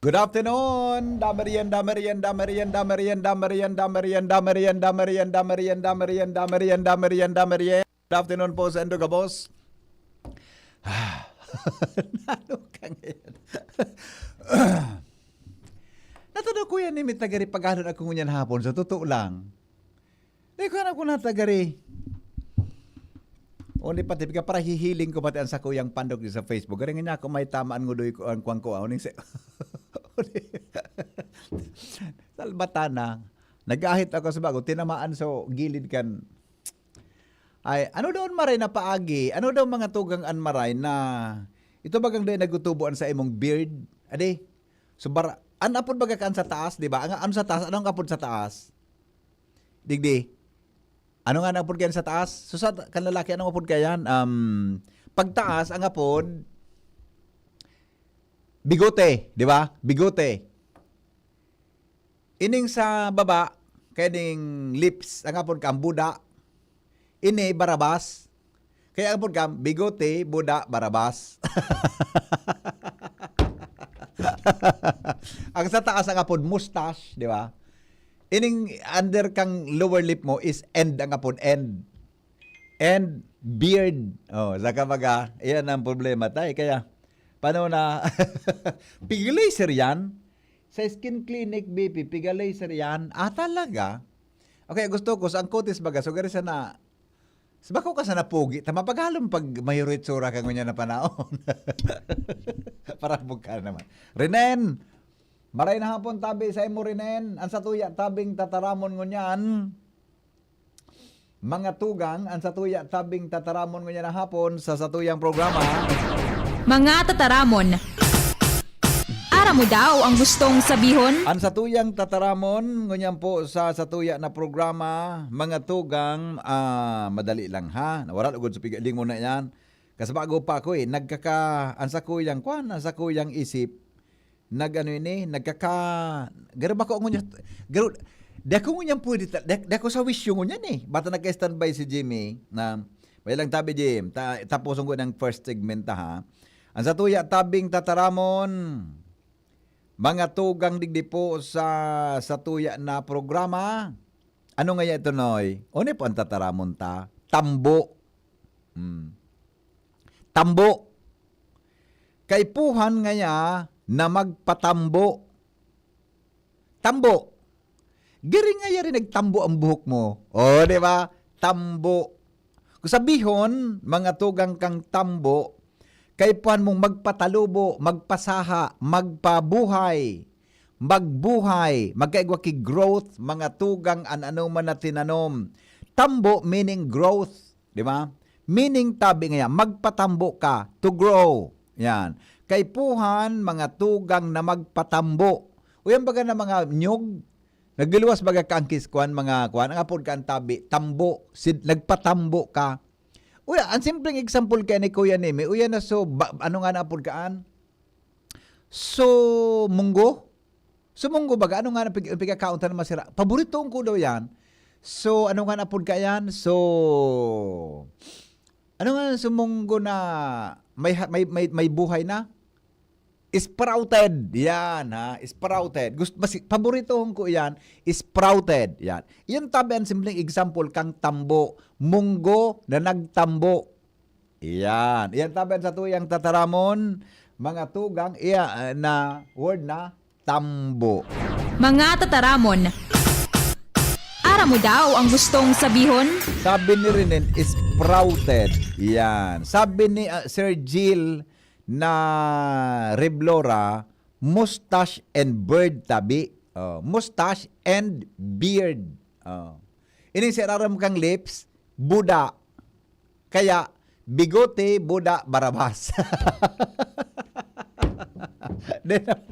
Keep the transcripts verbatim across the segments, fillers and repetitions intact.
Good afternoon, Damarian, Damarian, Damarian, Damarian, Damarian, Damarian, Damarian, Damarian, Damarian, Damarian, Damarian, Damarian, Damarian. Good afternoon po sa Indo Gabos. Ano ka ngayon? Natado ko yan ni Mitagari paghalon ako ngunyan hapon. Sa totoo lang. Di ko alam kung natagari. O, di pati, piga para hihiling ko pati ang sakuyang pandog di sa Facebook. Garing niya ako may tamaan ngudoy ko, ang kuwang ko, ah, uning sa, Salbatana. Nag-ahit ako sa bago, tinamaan sa gilid kan. Ay, ano daw an maray na paagi? Ano daw mga tugang an maray na ito bagang dai nagutubo an sa imong beard? Adi, so bar-, an apod baga kan sa taas, di ba? Ang, ano sa taas? Anong apod sa taas? Digdi. Ano nga ang apod kayan sa taas? So sa kan lalaki, anong apod kayan? Um, pagtaas, ang apod, bigote, di ba? Bigote. Ining sa baba, kaya ding lips, ang apod ka, ang buda. Ini, barabas. Kaya ang apod ka, bigote, buda, barabas. Ang sa taas, ang apod, mustache, di ba? Ining under kang lower lip mo is end ang apod, end. And beard. Oh, sa kabaga, iyan ang problema, tay. Kaya, paano na? Piga-laser yan? Sa skin clinic, B P, piga-laser yan? Ah, talaga? Okay, gusto ko, sa ang kutis baga, so gari sana, sa bako ka sana pogi, tama paghalom pag mayroy tsura ka ngunyan na panahon. Parabog ka naman. Renen, maray na hapon tabi sa imo, Renen. Ang satuya tabing tataramon ngunyan. Mga tugang, ang satuya tabing tataramon ngunyan na hapon sa satuyang programa. Mga tataramon. Aram mo daw ang gustong sabihon? Ang satuyang tataramon ngunyan po sa satuya na programa, mga tugang, ah, madali lang ha. Nawara lugod sa pigalingon na yan. Kasi bago pa ako eh, nagkaka-, ang sakuyang kwan, ang sakuyang isip, nag-ano ini, nagkaka-, garo ba ko ngunyan, garo, di ako ngunyan pwede ta-, di, di ako sa wisyo ngunyan eh. Bata nagka-standby si Jimmy na, "May lang tabi, Jim, ta-, tapuson ko ng first segment ta, ha." Ang satuya tabing tataramon, mga tugang digdi po sa satuya na programa. Ano nga ito, Noy? Ano po ang tataramon ta? Tambo. Hmm. Tambo. Kaipuhan ngaya na magpatambo. Tambo. Giring ngaya rin nagtambo ang buhok mo. O, di ba? Tambo. Kung sabihon, mga tugang kang tambo, kaipuhan mong magpatalubo, magpasaha, magpabuhay, magbuhay, magkaigwa ki growth, mga tugang an anoman na tinanom. Tambo meaning growth, di ba? Meaning, tabi ngaya, magpatambo ka, to grow. Yan. Kaipuhan, mga tugang na magpatambo. O yan baga na mga nyog, nagluluwas baga ka ang kis-, kwan, mga kwan, ang apod ka ang tabi, tambo, sid-, nagpatambo ka. Uya, ang simpleng example kaya ni Kuya Nemi, uya na so, ba, ano nga na apod kaan? So, munggo? So, munggo baga, ano nga na pig-, pigkakaon ta na masira? Paborito ko daw yan. So, ano nga na apod ka yan? So, ano nga so munggo na may ha-, may, may, may buhay na? Sprouted. Yan, ha? Sprouted. Gusto, mas, paboritohon ko yan. Sprouted. Yan. Yan tabi ang simpleng example kang tambo. Munggo na nagtambo. Yan. Yan tabi ang satuyang tataramon. Mga tugang, iya, eh, na word na tambo. Mga tataramon. Aram mo daw ang gustong sabihon? Sabi ni Renen, sprouted. Yan. Sabi ni, ah, Sir Gil na Reblora, mustache and beard tabi. Oh, mustache and beard. Oh. Ining sa irarom kang lips, buda. Kaya, bigote, buda, barabas. Di na-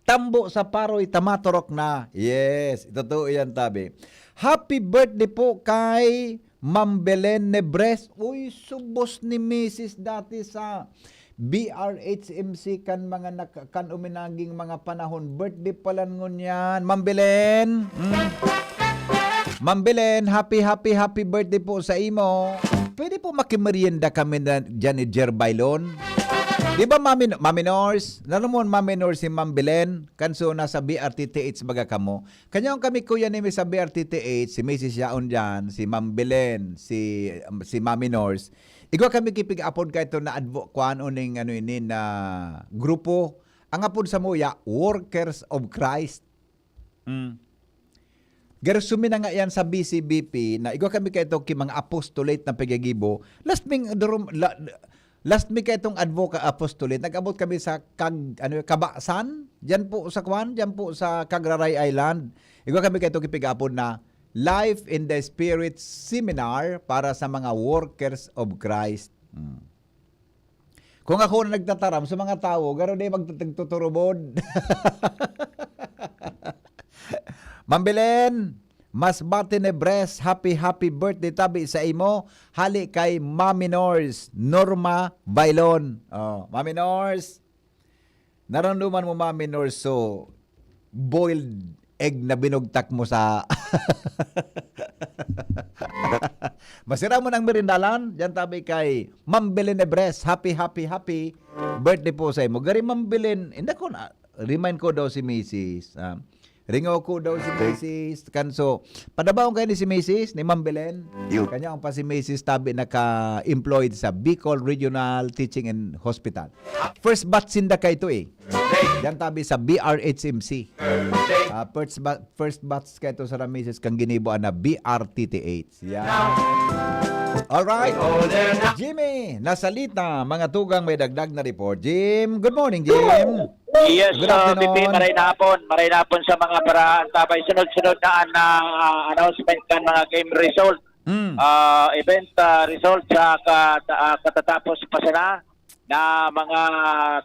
Tambo sa paroy, tamatorok na. Yes, totoo yan, tabi. Happy birthday po kay Ma'am Belen Nebres. Uy, subos ni Misis dati sa B R H M C kan mga nak-, kan uminaging mga panahon. Birthday pala ngunyan. Ma'am Belen. Mm. Ma'am Belen, happy, happy, happy birthday po sa imo. Pwede po makimerienda kami na dyan ni Jer Bailon? Di ba, Mami, Mami Nors? Naramon, Mami Nors, si Ma'am Belen? Kanso nasa B R T T H baga kamo. Kanya kami, kuya, ni sa B R T T H, si Misis yaon dyan, si Ma'am Belen, si, si Mami Nors. Igwa kami kipig-apod kay ito na advo-, kuan o ning ano ini na grupo. Ang apod sa muya, Workers of Christ. Mm. Garo sumi na nga yan sa B C B P na igwa kami kaito ki mga apostolate na pagyagibo. Last ming durum-, la-, last mi kaitong advoca apostolate, nag-abot kami sa Kag-, ano, Kabasan, diyan po sa kwan, diyan po sa Cagraray Island. Igwa kami kaito kipigapon na Life in the Spirit Seminar para sa mga Workers of Christ. Hmm. Kung ako na nagtataram sa mga tawo, garo di magtutugtuturubod. Ma'am Belen, mas bati ni Bres, happy, happy birthday tabi sa imo. Hali kay Mami Nors, Norma Bailon. Oh, Mami Nors, naranduman mo, Mami Nors, so boiled egg na binugtak mo sa masira mo ng merindalan, diyan tabi kay Ma'am Belen Ebres, happy, happy, happy birthday po sa imo. Gari Ma'am Belen, hindi ko na, remind ko daw si Misis, ah, ringaw ko daw si Misis Kanso. Padabaon kayo ni si Misis, ni Ma'am Belen. Kanya ang pa si Misis tabi naka-employed sa Bicol Regional Teaching and Hospital. First batch sinda kayo ito eh. Diyan tabi sa B R H M C. Ah, first, ba- first batch kayo ito sa Ramises kang ginibo na B R T T H. Yan. Alright. Jimmy, nasalita, mga tugang may dagdag na report. Jim, good morning, Jim. Yes, Good uh, afternoon. B P, maray na hapon. Maray na hapon sa mga para tabay sunod-sunod na an, ah, announcement kan mga game result. Mm. Ah, event ah, result sa kat- ah, katatapos pa sana na mga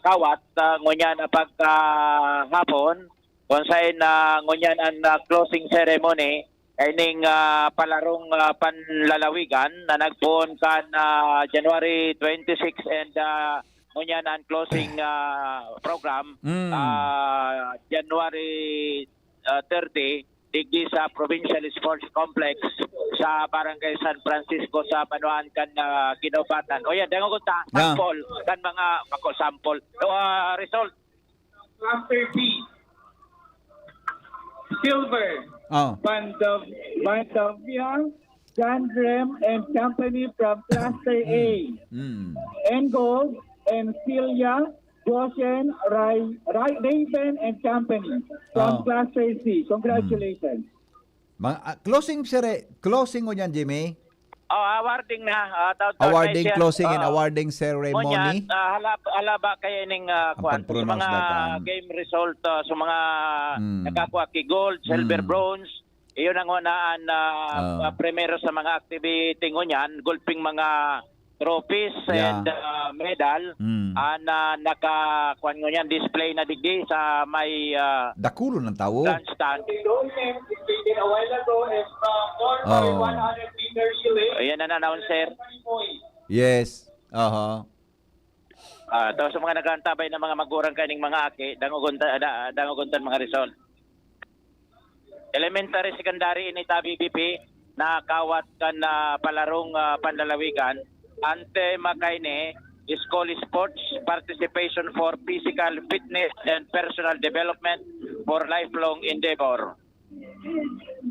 kawat ah, ngunyan na pagkahapon kung saan na ngunyan ang ah, closing ceremony kaining ah, palarong ah, panlalawigan na nagpoon kan ah, January twenty-six and ah, ngunyan ang closing ah, program Mm. ah, January ah, thirty digdi sa Provincial Sports Complex sa Barangay San Francisco sa Banwaan kan ah, Kinaubatan. O yan, dangogon ta, Yeah. sample kan mga, ako, sample. O, ah, result. Cluster B. Silver. Oh. Bandov, Bandovia, Gandrem and Company from Cluster A. Mm. And Gold and Celia, Goshen, Ray, Ray, Raven and Company from Oh. Cluster C. Congratulations. Mga, ah, closing sere-, closing ngunyan, Jimmy? Oh, awarding na. Ah, taon-taon na Awarding, siya. closing and Oo. awarding Ngunyan, ceremony. ah, halab, halaba kaya ning ah, Ang kwan, sa pag-pronounce mga that, um, game result, ah, sa mga Mm. nakakuha ki gold, silver, Mm. bronze, iyon ang unaan na Ah. ah, primero sa mga activity ngunyan, gulping mga trophies Yeah. and ah, medal, Mm. ah, na naka, kwan ngunyan, display na digdi sa may ah, Dakulo ng tao. grandstand. Enrollment is taken a while ago and uh, more by Oh. one hundred meter relay. Ayan na, announcer. Yes. Aha. Ah, to sa mga nag-aantabay ng mga magurang kaning mga aki, dangogon ta, da, dangogon tan mga result. Elementary, secondary ini tabi B P, nakawat kan ah, palarong ah, panlalawigan. Ante makaini, school sports, participation for physical fitness and personal development for lifelong endeavor.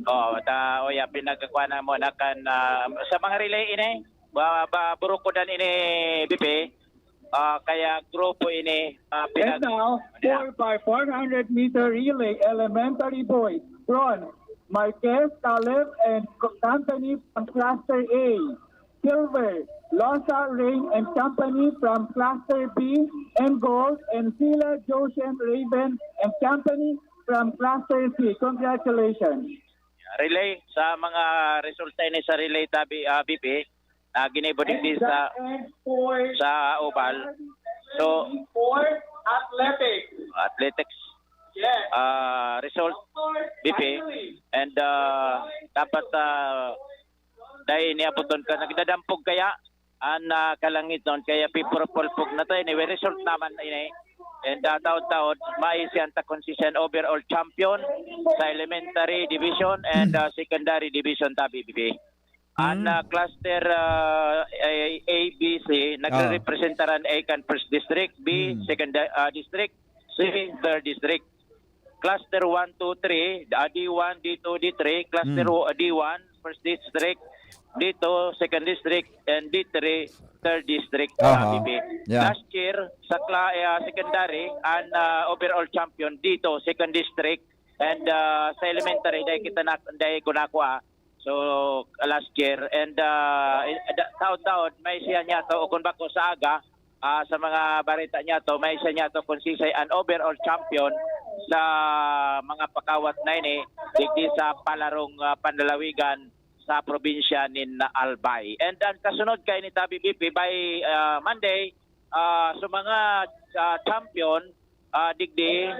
Oh, ta, o ya, pinagkakuha na mo na kan ah, sa mga relay ini, ba, ba burukodan ini B P, ah, kaya grupo ini ah, And pinag now, Yeah. four by four hundred meter relay elementary boys, bronze, Marquez, Caleb, and Co- Company from Cluster A. Silver, Losa, Rain, and Company from Cluster B. And gold, Encila, Joshen, Raven, and Company from Cluster C. Congratulations. Relay, sa mga resulta ini sa relay tabi ah, B P, na ginibo digdi sa, sa Oval. So, athletics. Athletics. Yes. Ah, result, B P. And ah, dapat ah, dahil niya puton ka, nagdadampog kaya ang ah, kalangiton, kaya pipurpulpog na to. Anyway, result naman ini. And ah, taon-taon, maisiyan ta kung si Sen overall champion sa elementary division and ah, secondary division tabi, B P. An, Hmm. ah, cluster, ah, A, A B C, nagrerepresentaran A kan first district, B, Hmm. second di-, ah, district, C, third district. Cluster one, two, three, ah, D one, D two, D three, cluster Hmm. wo-, D one, first district, D two, second district, and D three, third district, Aha. ah, B P. Yeah. Last year, sa cla-, eh, ah, secondary, an, ah, overall champion dito, second district, and, ah, sa elementary, dahil kita na, dahil ko nakuha. So, last year. And, ah, eh, da-, taon-taon, may siya niya to, o kung bako sa aga, ah, sa mga barita niya to, may siya niya to kung sisay an overall champion sa mga pakawat na ini, digdi sa palarong, ah, panlalawigan sa probinsya nin Albay. And ang kasunod kay ni Tabi B P by, ah, Monday, ah, sa mga, ah, champion, ah, digdi,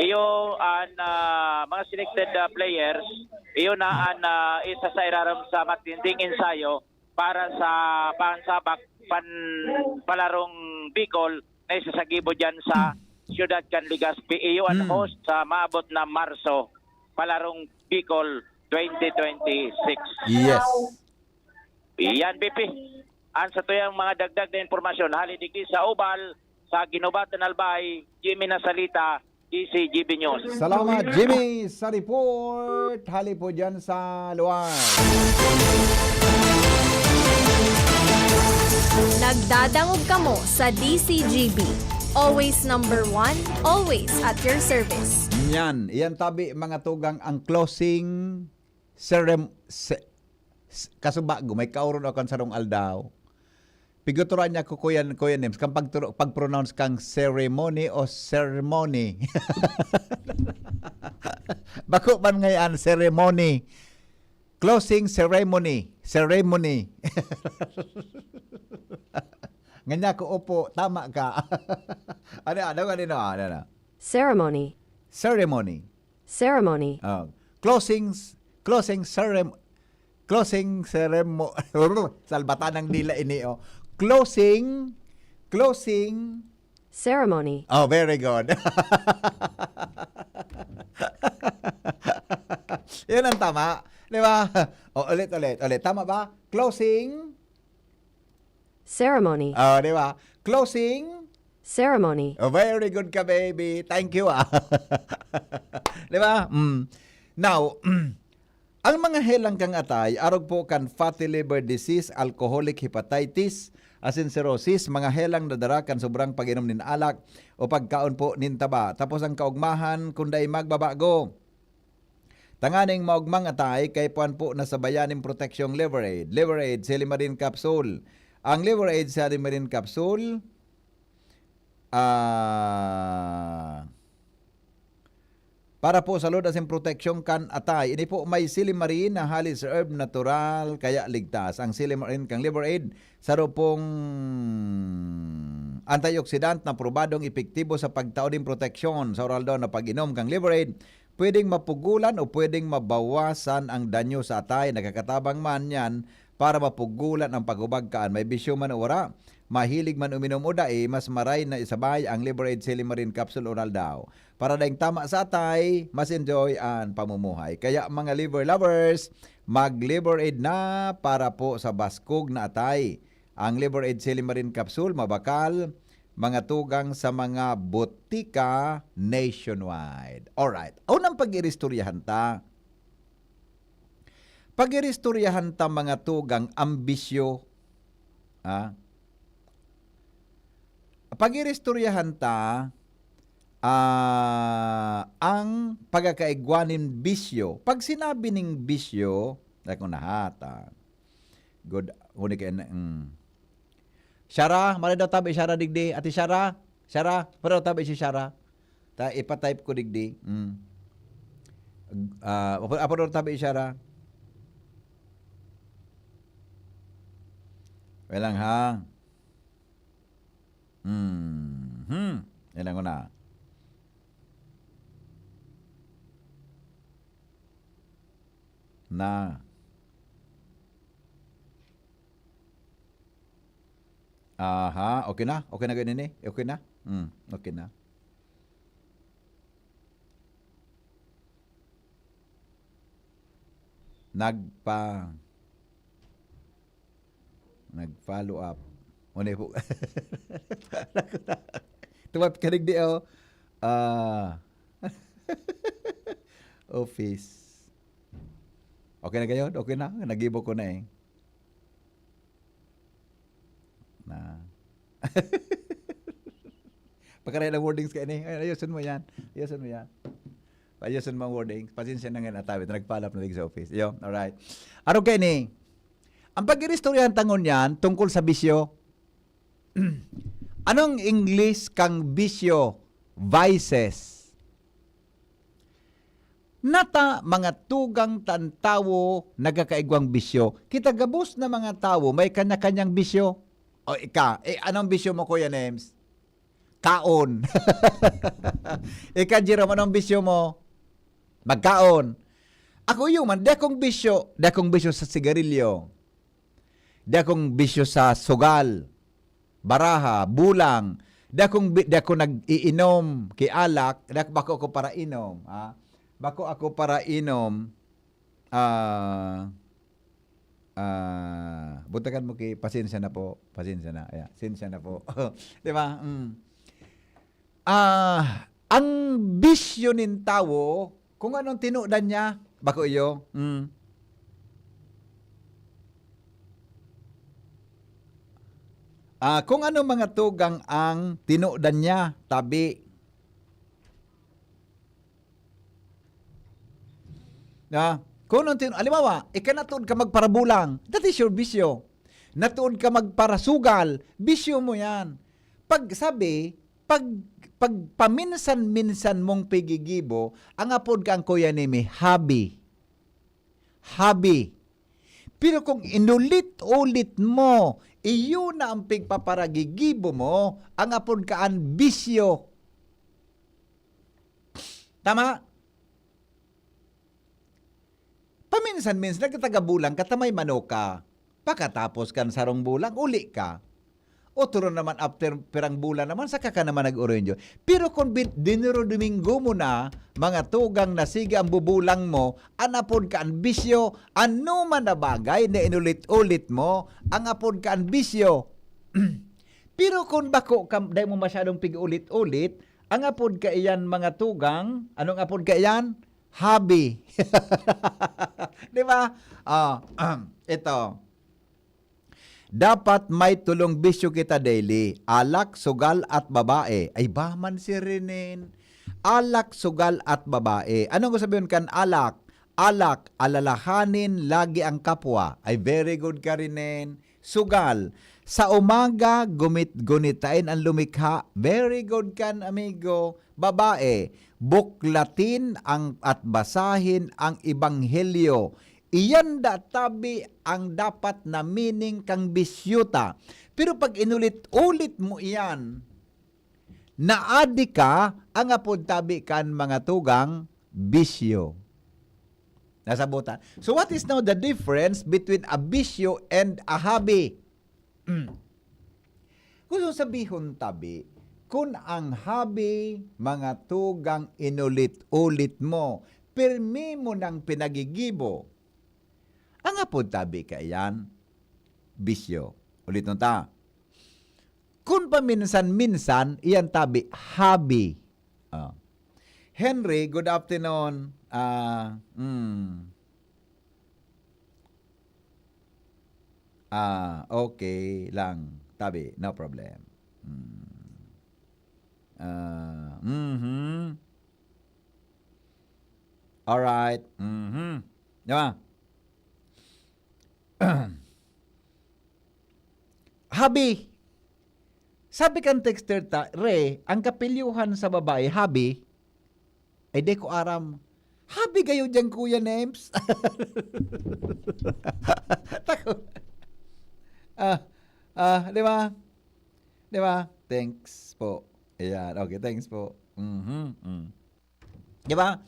iyo an, ah, mga selected, ah, players, iyo na an, ah, isa sa irarom sa matinding ensayo para sa pansabak pan-, palarong Bicol na isasagibo diyan sa siyudad kan Legazpi. Iyo an Hmm. host sa maabot na Marso, palarong Bicol twenty twenty-six. Yes. Iyan, B P. An satuyang mga dagdag na impormasyon, hali digdi sa Oval, sa Guinobatan, Albay, Jimmy Nasalita, D C G B News. Salamat, Jimmy, sa report. Hali po dyan sa luar. Nagdadangog kamo sa D C G B. Always number one, always at your service. Yan, iyan tabi, mga tugang, ang closing cerem-, ce-, s-, kasubago, may kaoron ako kan sarong aldaw. Piguturan niya ko, Kuya, Kuya Nims, kan pagturo-, pag-pronounce kang ceremony o ceremony. Bako man ngayon, ceremony. Closing ceremony. Ceremony. Nganya ko, opo, tama ka. Ano, ano, ano, ano, ano? Ceremony. Ceremony. Ceremony. Oh. Closing, closing cerem-, closing ceremo-, salbatan ng dila ini, oh. Closing, closing. Ceremony. Oh, very good. Yun ang tama. Di ba? O, ulit, ulit, ulit. Tama ba? Closing. Ceremony. Oh, di ba? Closing. Ceremony. Oh, very good ka, baby. Thank you, ah. Di ba? Mm. Now, ang mga helang kan atay, arog po kan fatty liver disease, alcoholic hepatitis, asin cirrhosis, mga helang na dara kan sobrang pag-inom nin alak o pagkaon po nin taba. Tapos ang kaugmahan, kung dai magbabago. Tanganing maogmang atay, kaipuhan po na sabayan nin proteksyong Liver Aid. Liver Aid, Silimarin Capsule. Ang Liver Aid, Silimarin Capsule, ah, para po sa lud asin proteksyon kan atay. Ini po may Silimarin na halis herb natural, kaya ligtas. Ang Silimarin kang Liver Aid, saro pong antioxidant na probadong epektibo sa pagtao nin proteksyon. Sa oral daw na pag-inom kang Liver Aid, pwedeng mapugulan o pwedeng mabawasan ang danyo sa atay. Nakakatabang man yan para mapugulan ang paghubag kaan may bisyo man o wara. Mahilig man uminom o dai, mas maray na isabay ang Liver Aid Silimarin Capsule Oral daw. Para daing tama sa atay, mas enjoy ang pamumuhay. Kaya mga liver lovers, mag Liver Aid na para po sa baskog na atay. Ang Liver Aid Silimarin Capsule, mabakal, mga tugang sa mga botika nationwide. Alright. Unang pag-iristoryahan ta. Pag-iristoryahan ta, mga tugang, ang bisyo. Ha? Pag-iristoryahan ta, ah, ang pagkakaigwa nin bisyo. Pag sinabi ning bisyo, ako na ha, ta. Good, huni kay na, mm. Shara, maray daw tabi Shara digdi. Ate Shara, Shara, maray daw tabi si Shara. Ta, ipa-type ko digdi. Mm. Ah, apo, apo daw tabi si Shara. Wait lang ha. Hmm. Hmm. Yan lang ko na. Na. Aha, okay na? Okay na ganyan eh? Okay na? Hmm, okay na. Nagpa-, Nag-follow up. Ano po? Tuwat ka digdi, oh. Ah. Office. Okay na kayo? Okay na? Nagibo ko na eh. Na. Pagkaray ng wordings kayo ni. Ay, ayusin mo yan. Ayusin mo yan. Ayusin mo ang wordings. Pasensya na nga natabi. Nagpalap na sa office. Yo, alright. Araw kayo ni. Ang pag-iristoryahan tangon yan tungkol sa bisyo. Anong English kang bisyo? Vices. Nata mga tugang tan tawo nagkakaigwang bisyo. Kita gabos na mga tawo may kanya-kanyang bisyo. O ika, eh, anong bisyo mo, Kuya Nems? Kaon. Ika, Jerome, anong bisyo mo? Magkaon. Ako, iyo man, di akong bisyo, di akong bisyo sa sigarilyo. Di akong bisyo sa sugal, baraha, bulang. Di akong bi-, di ako nag-iinom ki alak, di ako, bako ako para inom, ha? Bako ako para inom, ah, ah, butakan mo ki, pasensya na po, pasensya na, yeah, sensya na po. Di ba? Mm. Ah, ang bisyo nin tawo, kung anong tinodan niya, bako iyo. Mm. Ah, kung ano mga tugang ang tinodan niya, tabi. Na, kung anong tin-, halimbawa, ika natuod ka magparabulang, that is your bisyo. Natuod ka magparasugal, bisyo mo yan. Pag sabi, pag, pag paminsan-minsan mong pigigibo, ang apod ka ang Kuya Nemi, hobby. Hobby. Pero kung inulit-ulit mo, iyo na ang pigpaparagigibo mo, ang apod ka an bisyo. Tama? Paminsan-minsan, nagtataga bulang ka, ta may manok ka. Pakatapos kan sarong bulang, uli ka. Otro naman, after pirang bulan naman, saka ka naman nag-orindyo. Pero kung bin-, dinuro-domingo mo na, mga tugang na sige ang bubulang mo, an apod ka an bisyo, ano man na bagay na inulit-ulit mo, ang apod ka an bisyo. Pero kung bako ka, dai mo masyadong pig-ulit-ulit, ang apod ka iyan, mga tugang, anong apod ka iyan? Hobby. Di ba? Ah, ito. Dapat may tolong bisyo kita daily, alak, sugal, at babae. Ay, ba man si Renen? Alak, sugal, at babae. Anong gusto sabihin kan alak? Alak, alalahanin lagi ang kapwa. Ay, very good ka, Renen. Sugal, sa umaga, gumit-gunitain ang lumikha. Very good kan, amigo. Babae, buklatin ang, at basahin ang ebanghelyo. Iyan da tabi ang dapat na meaning kang bisyuta. Pero pag inulit-ulit mo iyan, naadi ka, ang apod tabi kan mga tugang, bisyo. Nasabutan. So what is now the difference between a bisyo and a hobby? Mm. Gusto sabihon tabi, kun ang hobby, mga tugang inulit-ulit mo, pirmi mo nang pinagigibo, ang apod tabi kaiyan, bisyo. Uliton ta. Kun paminsan-minsan, iyan tabi, hobby. Ah. Henry, good afternoon. Ah, mm. Ah, okay lang. Tabi, no problem. Mm. Ah, mhm. Alright. Mhm. Di ba? Hobby. Sabi kan texter ta, Re, ang kapilyohan sa babae, hobby? Ay, di ko aram. Hobby kayo dyan, Kuya Nems? Tako. Ah, ah, di ba? Di ba? Thanks po. Ayan. Okay, thanks po. Mhm, mm. Di ba?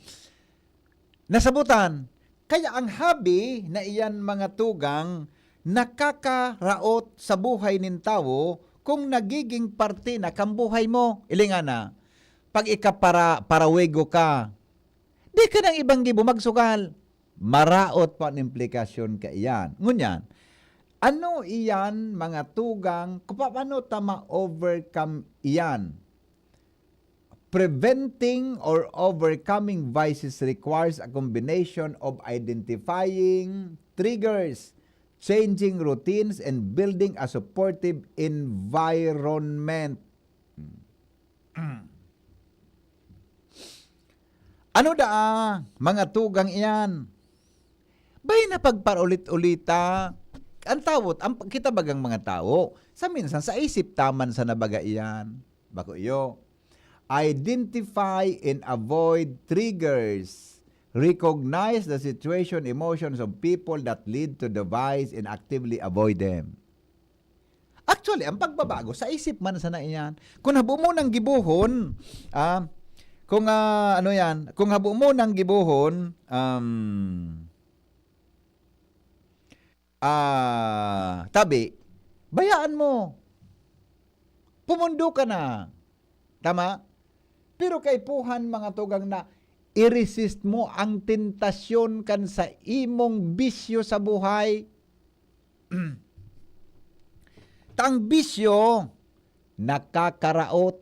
Nasabutan. Kaya ang hobby na iyan, mga tugang, nakakaraot sa buhay nin tawo kung nagiging parte na kan buhay mo. Ilingan na, pag ikapara-, parawego ka, di ka nang ibang gibo magsugal. Maraot pa an implikasyon kaiyan. Ngunyan, Ano iyan, mga tugang? Kung paano ta ma-overcome iyan? Preventing or overcoming vices requires a combination of identifying triggers, changing routines, and building a supportive environment. Ano daa, mga tugang iyan? Bay na pagparulit-ulita. Ang tawot, ang kita bagang mga tawo, sa minsan sa isip taman sa nabaga iyan. Bako iyo. Identify and avoid triggers. Recognize the situation, emotions of people that lead to the vice and actively avoid them. Actually, ang pagbabago sa isip man sana iyan. Kung habo mo nang gibohon, ah, kung, ah, ano yan, kung habo mo nang gibohon, um, ah, tabi, bayaan mo. Pumundo ka na. Tama? Pero kaipuhan, mga tugang, na i-resist mo ang tentasyon kan sa imong bisyo sa buhay. Tang bisyo, nakakaraot.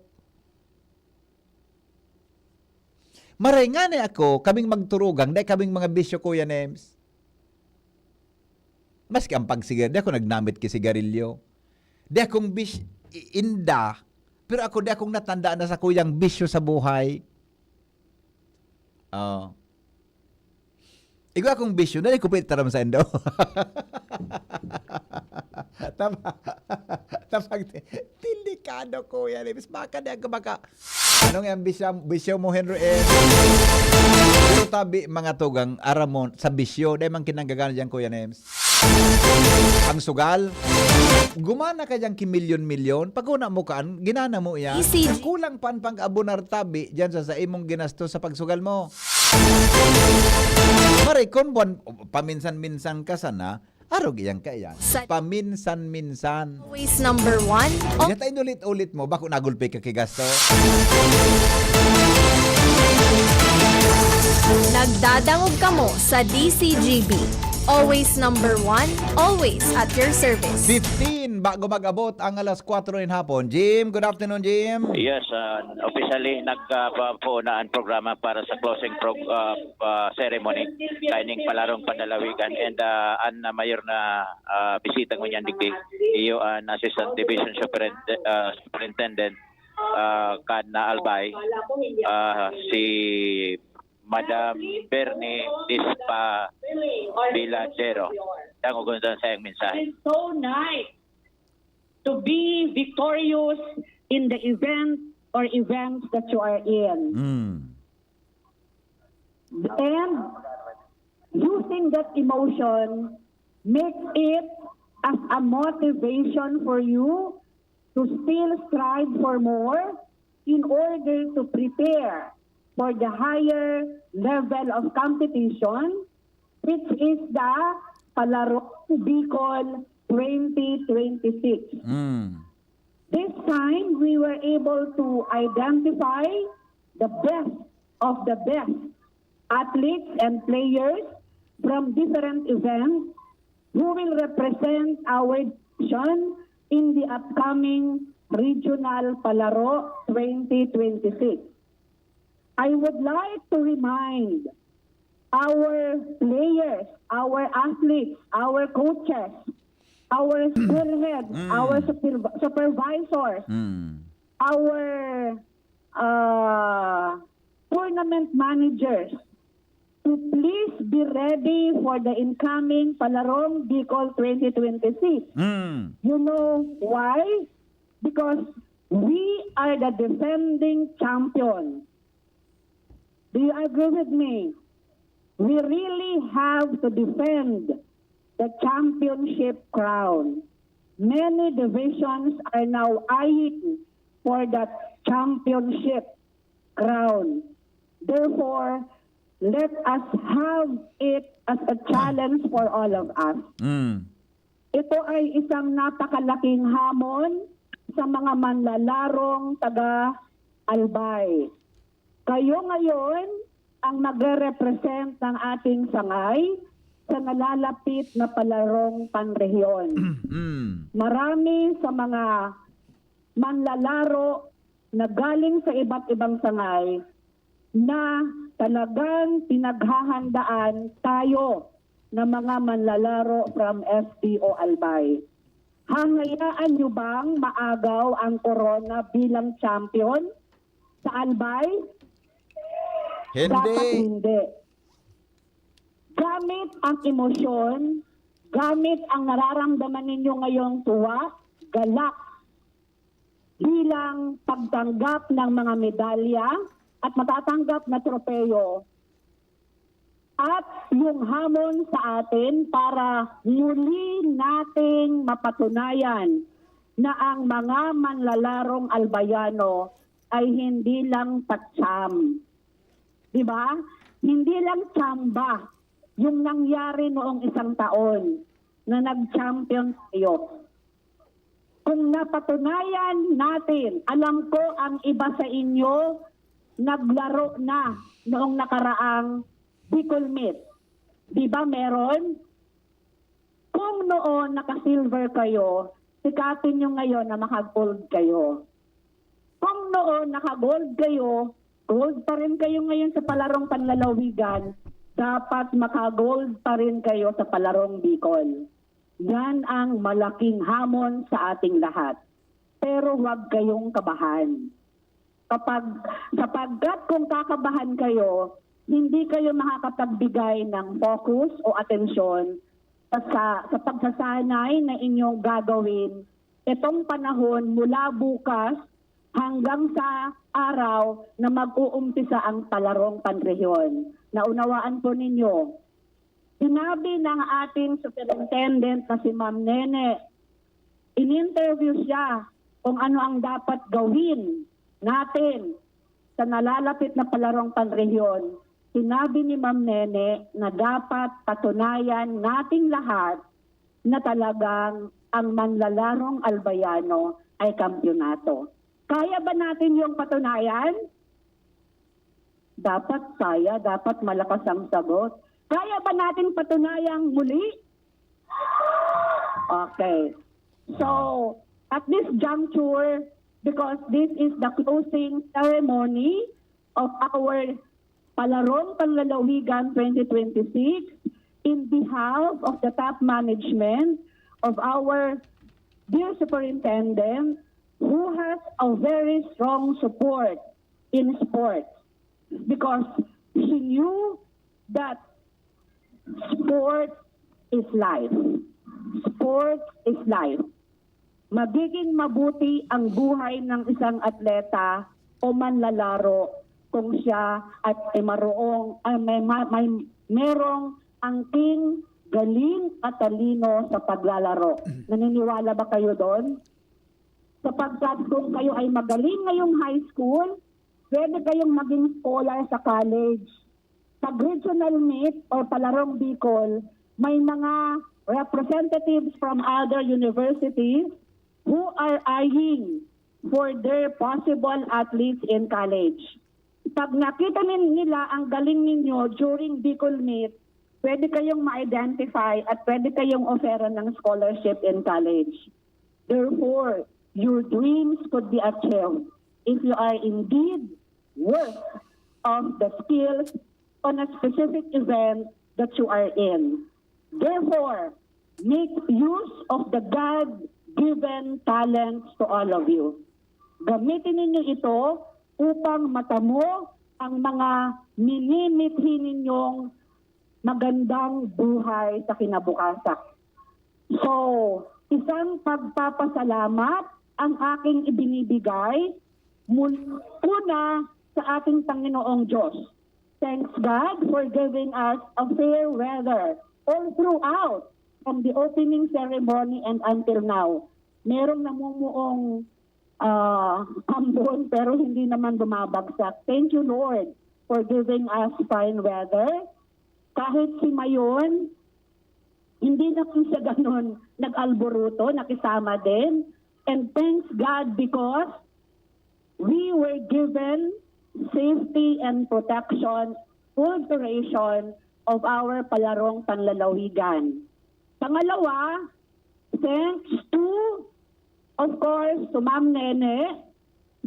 Maray ngani ako, kaming magturugang, dai kaming mga bisyo, Kuya Nems. Maski ang pagsigar-, di ako nagnamit ki sigarilyo. Di akong bis-, i-, inda, pero ako, di akong natandaan na sa kuyang bisyo sa buhay. Oh. Igwa akong bisyo, dali ko pitaram sa indo. Tama. Tapag, delikado, Kuya Nems. Baka di ako maka-, Anong yang bisya-, bisyo mo, Henry M? Pero tabi, mga tugang, aram mo, sa bisyo, dai man kinanggagan diyan, Kuya Nems. Ang sugal, gumana ka diyan ki milyon-milyon, pag una mo kaan, ginana mo iyan. Easy. Kulang pa ang pag-abonar tabi diyan sa, sa imong ginasto sa pagsugal mo. Maray, kon buwan, paminsan-minsan ka sana, Arog iyang kaiyan. Sa Paminsan-minsan. Always number one. Oh. Iya ta inulit-ulit mo, bako nagulpi ka ki gasto. Nagdadangog kamo sa D C G B. Always number one, always at your service. Fifteen, bago mag-abot ang alas kwatro nin hapon. Jim, good afternoon, Jim. Yes, ah, officially, nag, ah, pa, po na ang programa para sa closing prog-, ah, ah, ceremony kaining palarong panlalawigan. And, ah, an, ah, mayor na, ah, bisita ngunyan digdi, iyo an Assistant Division Superinte-, ah, Superintendent, ah, kan Albay, ah, si Madam Bernie Dispa Biladero. Dangogon sa iyang mensahe. It's so nice to be victorious in the event or events that you are in. Mm. And using that emotion makes it as a motivation for you to still strive for more in order to prepare for the higher level of competition, which is the Palarong Bicol twenty twenty-six. Mm. This time, we were able to identify the best of the best athletes and players from different events who will represent our nation in the upcoming Regional Palaro twenty twenty-six. I would like to remind our players, our athletes, our coaches, our spearheads, Mm. our supervi-, supervisors, Mm. our, uh, tournament managers to please be ready for the incoming Palarong Bicol twenty twenty-six. Mm. You know why? Because we are the defending champion. Do you agree with me? We really have to defend the championship crown. Many divisions are now eyeing for that championship crown. Therefore, let us have it as a challenge for all of us. Mm. Ito ay isang napakalaking hamon sa mga manlalarong taga Albay. Kayo ngayon ang nagre-represent ng ating sangay, sa nalalapit na palarong panrehiyon. Mm. Marami sa mga manlalaro na galing sa iba't ibang sangay na talagang pinaghahandaan tayo ng mga manlalaro from S D O Albay. Hahayaan nyo bang maagaw ang Corona bilang champion sa Albay? Dapat Hindi. Hindi. Gamit ang emosyon, gamit ang nararamdaman ninyo ngayong tuwa, galak, bilang pagtanggap ng mga medalya at matatanggap na tropeyo, at yung hamon sa atin para muli nating mapatunayan na ang mga manlalarong Albayano ay hindi lang patsyam. Di ba? Hindi lang chamba yung nangyari noong isang taon na nag-champion tayo. Kung napatunayan natin, alam ko ang iba sa inyo naglaro na noong nakaraang Bicol Meet. Di ba meron? Kung noon naka-silver kayo, sikapin nyo ngayon na maka-gold kayo. Kung noon naka-gold kayo, gold pa rin kayo ngayon sa palarong panlalawigan, dapat maka-gold pa rin kayo sa palarong Bicol. Yan ang malaking hamon sa ating lahat. Pero huwag kayong kabahan. Kapag, sapagkat kung kakabahan kayo, hindi kayo makakapagbigay ng focus o atensyon sa, sa, sa pagsasanay na inyong gagawin itong panahon mula bukas hanggang sa araw na mag-uumpisa ang palarong panrehiyon. Naunawaan po ninyo. Sinabi ng ating superintendent na si Ma'am Nene, in-interview siya kung ano ang dapat gawin natin sa nalalapit na palarong panrehiyon. Sinabi ni Ma'am Nene na dapat patunayan nating lahat na talagang ang manlalarong Albayano ay kampiyonato. Kaya ba natin yung patunayan? Dapat kaya, dapat malakas ang sagot. Kaya ba natin patunayang muli? Okay. So, at this juncture, because this is the closing ceremony of our Palarong Panlalawigan twenty twenty-six, in behalf of the top management of our dear superintendent, who has a very strong support in sports, because she knew that sports is life. Sports is life. Magiging mabuti ang buhay ng isang atleta o manlalaro kung siya ay, ay maroong ay may, ma- may merong angking galing at talino sa paglalaro. Naniniwala ba kayo doon? Sapagkat kung kayo ay magaling ngayong high school, pwede kayong maging scholar sa college. Pag regional meet o palarong Bicol, may mga representatives from other universities who are eyeing for their possible athletes in college. Pag nakita nin- nila ang galing ninyo during Bicol meet, pwede kayong ma-identify at pwede kayong offeran ng scholarship in college. Therefore, your dreams could be achieved if you are indeed worth of the skills on a specific event that you are in. Therefore, make use of the God-given talents to all of you. Gamitin ninyo ito upang matamo ang mga minimithi ninyong magandang buhay sa kinabukasan. So, isang pagpapasalamat ang aking ibinibigay mul- una sa ating Panginoong Diyos. Thanks God for giving us a fair weather all throughout, from the opening ceremony and until now. Merong namumuong ah, ambon, pero hindi naman bumabagsak. Thank you, Lord, for giving us fine weather. Kahit si Mayon, hindi naman siya ganun nag-alburuto, nakisama din. And thanks God because we were given safety and protection, full duration of our Palarong Panlalawigan. Pangalawa, thanks to, of course, to Ma'am Nene,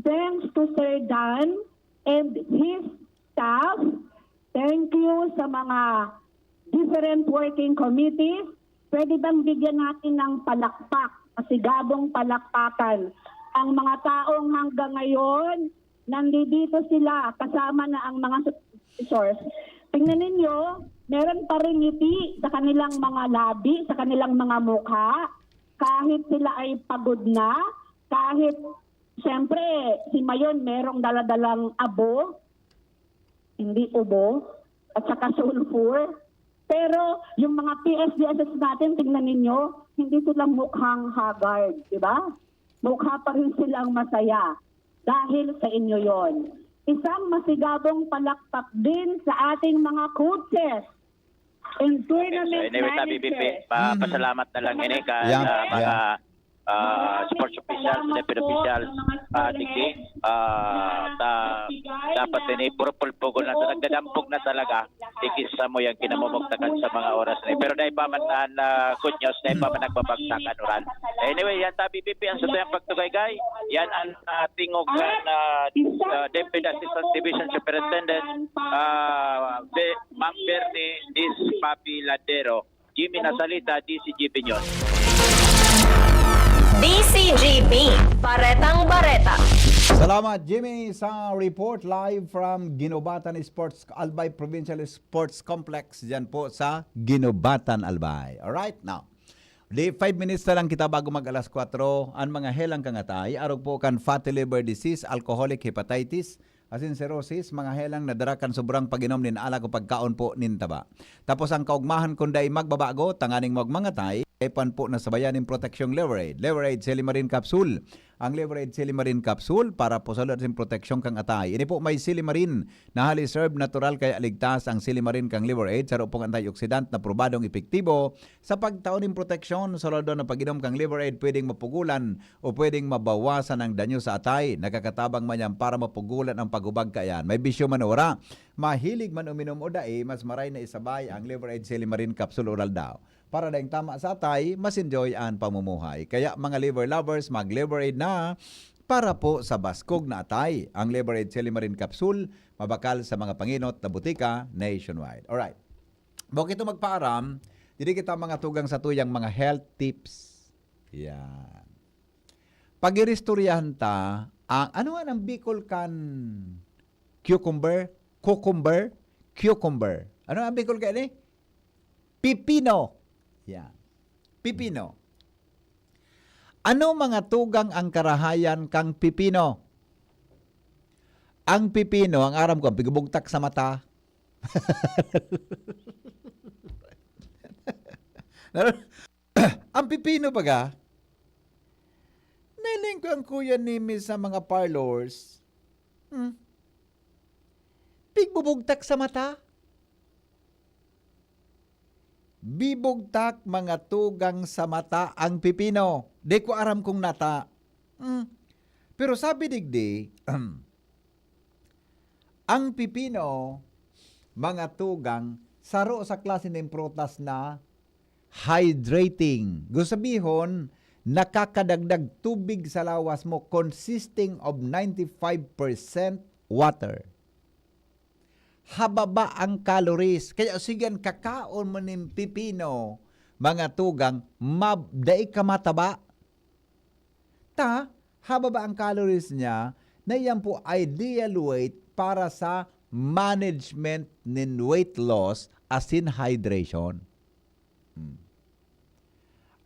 thanks to Sir Dan and his staff, thank you sa mga different working committees. Pwede bang bigyan natin ng palakpak, masigabong palakpakan, ang mga taong hanggang ngayon nandito sila, kasama na ang mga supervisors. Tingnan ninyo, meron pa rin ngiti sa kanilang mga labi, sa kanilang mga mukha, kahit sila ay pagod na, kahit, siyempre, si Mayon merong daladalang abo, hindi ubo, at saka sulfur. Pero yung mga P S D S S natin, tingnan ninyo, hindi sila mukhang haggard, di ba? Mukha pa rin silang masaya dahil sa inyo yon. Isang masigabong palakpak din sa ating mga coaches and So tournament anyway, tabi managers. Pipi, pa, pasalamat na lang ini ka Yeah, sa mga yeah. ah, sports officials, DepEd officials, ah, digdi, ah, ta, dapat ini puro pulpugon na, nagdadampog na talaga. Tikis sa mo yung kinamumugtakan sa mga oras na yun. Pero dahil pa man ang ah, good news, dahil pa man nagbabagsak ang uran. Anyway, yan tabi Pipi ang satuyang pagtugaygay. Yan ang ah, tingog na uh, DepEd Assistant Division Superintendent, ah, Be, Ma'am Bernie Dis Papi Ladero. Jimmy Nasalita, D C G B News. D C G B, Baretang Bareta. Salamat, Jimmy, sa report live from Guinobatan Sports, Albay Provincial Sports Complex, dyan po sa Guinobatan, Albay. Alright, now, di five minutes na lang kita bago mag alas kwatro, ang mga helang kangatay, arog po kan fatty liver disease, alcoholic hepatitis, asin cirrhosis, mga helang na dara kan sobrang pag-inom nin alak o pagkaon po nin taba. Tapos ang kaugmahan kun dai magbabago, tanganing magmangatay, kaipuhan po na sabayan nin proteksyong Leverade. Leverade Silimarin Capsule. Ang Leverade Silimarin Capsule para po sa loob sin proteksyon kang atay. Ini po may silimarin na hali serve natural kaya ligtas ang silimarin kang Leverade, saro pong antioxidant na probadong epektibo sa pagtao nin proteksyon sa loob na pag-inom kang Leverade pwedeng mapugulan o pwedeng mabawasan ang danyo sa atay. Nakakatabang man yan para mapugulan ang paghubag kaiyan. May bisyo man o wala, mahilig man uminom o dai, mas maray na isabay ang Leverade Silimarin Capsule Oral daw. Para daing tama sa atay, mas enjoy ang pamumuhay. Kaya mga liver lovers, mag-Leverade na para po sa baskog na atay. Ang Leverade Silimarin Capsule, mabakal sa mga panginot na butika nationwide. Alright. Bako kita magpaaram, diri kita mga tugang sa tuyang mga health tips. Yan. Pag-iristoryahan ta, ang, ano nga ang Bicol kan cucumber? Cucumber? Cucumber. Ano ang Bicol kan ini? Pipino. Yan. Pipino. Ano mga tugang ang karahayan kang pipino? Ang pipino, ang aram ko, ang pigubugtak sa mata. Ang pipino baga, nailing ko ang kuya nimi sa mga parlors. Hmm. Pigbubugtak sa mata. Bibugtak mga tugang sa mata ang pipino. Di ko aram kung nata. Hmm. Pero sabi digdi, ang pipino, mga tugang, saro sa klase nin prutas na hydrating. Gusto sabihon, nakakadagdag tubig sa lawas mo consisting of ninety-five percent water. Hababa ang calories. Kaya sigan kakaon mo nin pipino, mga tugang, mab, dai ka mataba. Ta, hababa ang calories niya, na iyan po ideal weight para sa management nin weight loss asin hydration. Hmm.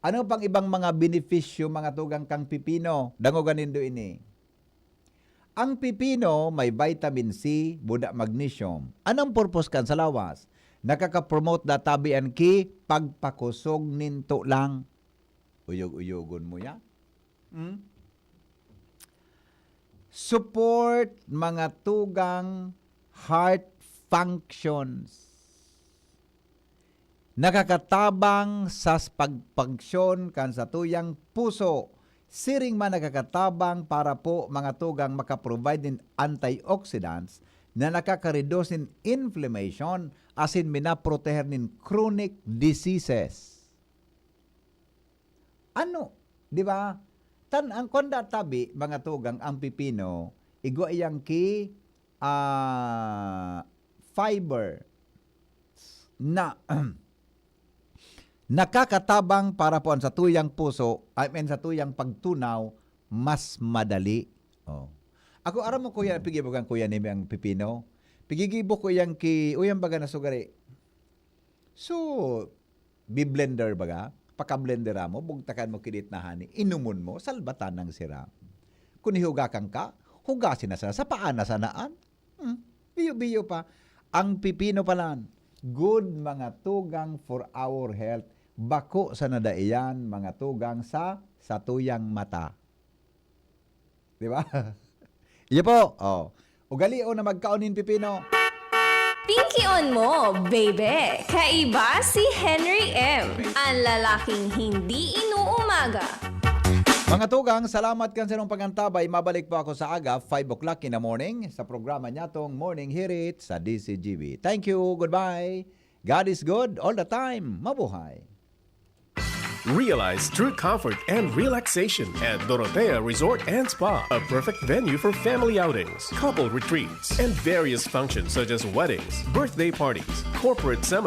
Ano pang ibang mga benepisyo, mga tugang kang pipino? Dangogan nindo ini. Ang pipino may vitamin C, buda magnesium. Anong purpose kan sa lawas? Nakaka-promote da tabi an ki pagpakusog nin tulang. Uyog-uyogon mo yan. Hmm? Support mga tugang heart functions. Nakakatabang sa pagpangsyon kan satuyang puso. Siring man nakakatabang para po mga tugang makaprovide nin antioxidants na nakaka-reduce nin inflammation asin minaproteher nin chronic diseases. Ano? Di ba? Tan ang kuwan da tabi, mga tugang, ang pipino, igwa iyang ki, ah, fiber na nakakatabang para po sa tuyang puso, I mean, sa tuyang pagtunaw, mas madali. Oh. Ako, aram mo, kuya, pigibugan, kuya, ni ang pipino. Pigigibo ko yang ki, uyan baga na sugari. So, bi-blender baga, paka-blender mo, bugtakan mo kinit na hani, inumon mo, salbatan ng sira. Kung hihugakan ka, hugasin na sana, sa paan na sanaan. Hmm, biyo-biyo pa. Ang pipino palan, good mga tugang for our health. Bako sana daiyan, mga tugang sa satuyang mata. Di ba? Iyo po. Oh. Ugalion na magkaon nin pipino. Pinkion mo, baby! Kaiba si Henry M, ang lalaking hindi inuumaga. Mga tugang, salamat kan sa inyong pag-antabay. Mabalik po ako sa aga, five o'clock in the morning, sa programa niyatong Morning Hirit sa D C G B. Thank you. Goodbye. God is good all the time. Mabuhay. Realize true comfort and relaxation at Dorotea Resort and Spa, a perfect venue for family outings, couple retreats, and various functions such as weddings, birthday parties, corporate seminars,